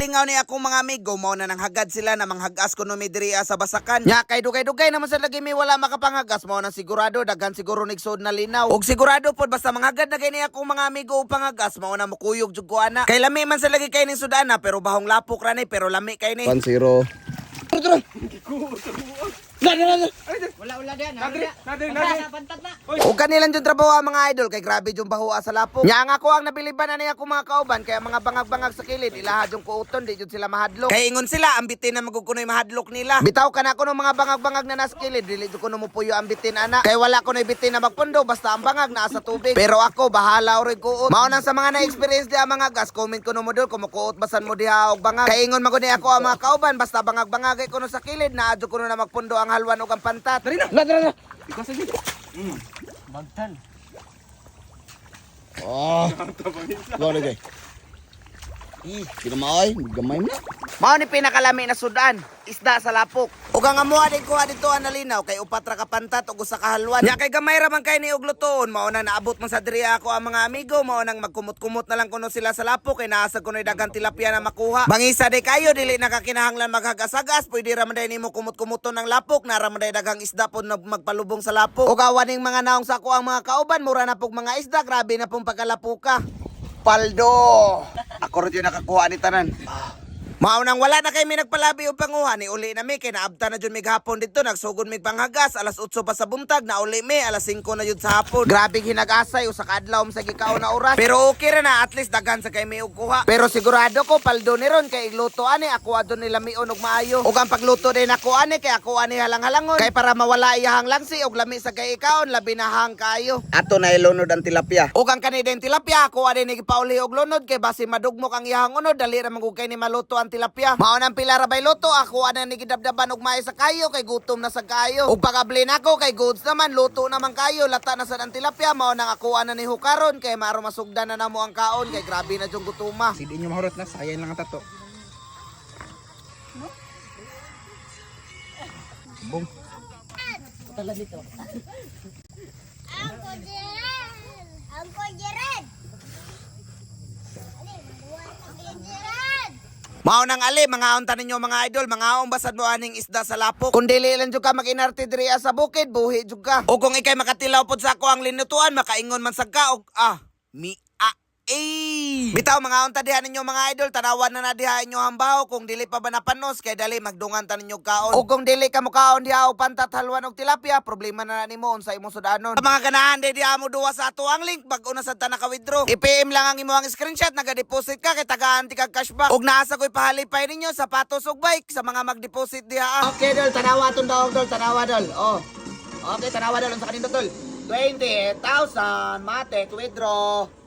gilingaw ni akong mga amigo, mao na nang hagad sila na manghagas kuno mi diri sa basakan. Nya kay dugay-dugay naman sa lagi mi wala makapanghagas, mao na sigurado daghan siguro nigsod na linaw. Og sigurado pod basta manghagad na kay ni akong mga amigo og panghagas, mao na mukuyog jud ko ana. Kay lami man sa lagi kay ning sudana, pero bahong lapok ra ni, pero lami kay ni. 1-0. O kanilang yung trabaho ang mga idol kay grabe yung bahoa sa lapok. Nya ang ako ang nabiliban na niya akong mga kauban kaya mga bangag-bangag sa kilid ilaha yung kuuton di jud sila mahadlok. Kay ingon sila ang bitin na magukunoy mahadlok nila. Bitaw ka na kuno mga bangag-bangag na nasa kilid dili jud kuno mopuyo ang bitin ana. Kay wala kunoy bitin na magpundo basta ang bangag naa sa tubig. Pero ako bahala oray kuot. Mao nang sa mga na-experience di ang mga gas comment kuno mo dol kung mukuot basan mo diha og bangag. Kay ingon man gud ni ako ang mga kauban basta bangag-bangag kuno sa kilid naa jud kuno na magpundo ang halwan ug ang pantat. Dali na. Dali na. Bagtan. Oh. Go lagi. Ih, kinamaay, gamay na. Mao ni pinakalami na sudan, isda sa lapok. Ug ang amuha din kuha dito ang nalinaw kay upat ra ka pantat ug usa ka halwan. Nya kay gamay ra man kay ni og lutoon, mao nang naabot man sa diri ako ang mga amigo, mao nang magkumot-kumot na lang kuno sila sa lapok kay naa sa kunoy daghang tilapia na makuha. Bangisa day kayo dili nakakinahanglan maghagas-hagas, pwede ra man day nimo kumot-kumuton ang lapok, nara man day daghang isda pod na magpalubong sa lapok. Ug awa ning mga naong sa ako ang mga kauban, mura na pug mga isda, grabe na pong pagkalapuka. Paldo. Ako rin yung nakakuha ni tanan. Mao nang wala na kay mi nagpalabi og panguha ni uli na mi kay naabta na jud mig hapon didto, nagsugod mig panghagas alas 8 pa sa buntag, nauli mi alas 5 na jud sa hapon. Grabe hinagasay usa ka adlaw sa gikaon na oras. Pero okay ra na, at least daghan sa kay mi og kuha. Pero sigurado ko paldo ni ron kay igluto ani ako adto nila mion og maayo. Ug ang pagluto din ako ani kay ako ani halang-halangon kay para mawala iyahang langsi og lami sa kay ikaon labi na hang kaayo. Ato na ilunod ang tilapia. Ug ang kanideng tilapia ako ani ni gipauli og lunod kay basi madugmok ang iyahang unod, dali ra man gud kay ni maluto ang tilapia. Mao nang pila ra bay luto ako ani ni gidabdaban og maayo sa kayo kay gutom na sa kayo. Ug pagabli nako kay goods naman luto naman kayo lata na sad ang tilapia, mao nang ako ana ni hukaron kay maaro masugdan na namo ang kaon kay grabe na jung gutuma. Hindi nyo mahurot na, sayang lang ang tato. Uncle Gerard! Uncle Gerard! Uncle Gerard! Mao nang ali, mga unta ninyo mga idol, mga basad mo aning isda sa lapok. Kung dili lang jud ka maginarte diri sa bukid, buhi jud ka. O kung ikay makatilaw pod sa ako ang linutuan, makaingon man sad ka og ah, mi a eh. Bitaw mga unta diha ninyo mga idol, tanawan na na diha inyo ang baho kung dili pa ba napanos kay dali magdungan ta ninyo kaon. O kung dili ka mokaon diha og pantat halwan og tilapia, problema na na nimo unsa imong sudanon. Sa mga ganahan di diha mo duwa sa ato ang link bag una sad ta naka-withdraw. I-PM lang ang imong screenshot, naga-deposit ka kay tagaan ti kag cashback. Og naa sa ko'y pahalipay ninyo sapatos ug bike sa mga mag-deposit diha. Ah. Okay, dol, tanawa tong daog, dol, tanawa, dol. Oh. Okay, tanawa, dol, unsa kanindot, dol? 20,000 matik withdraw.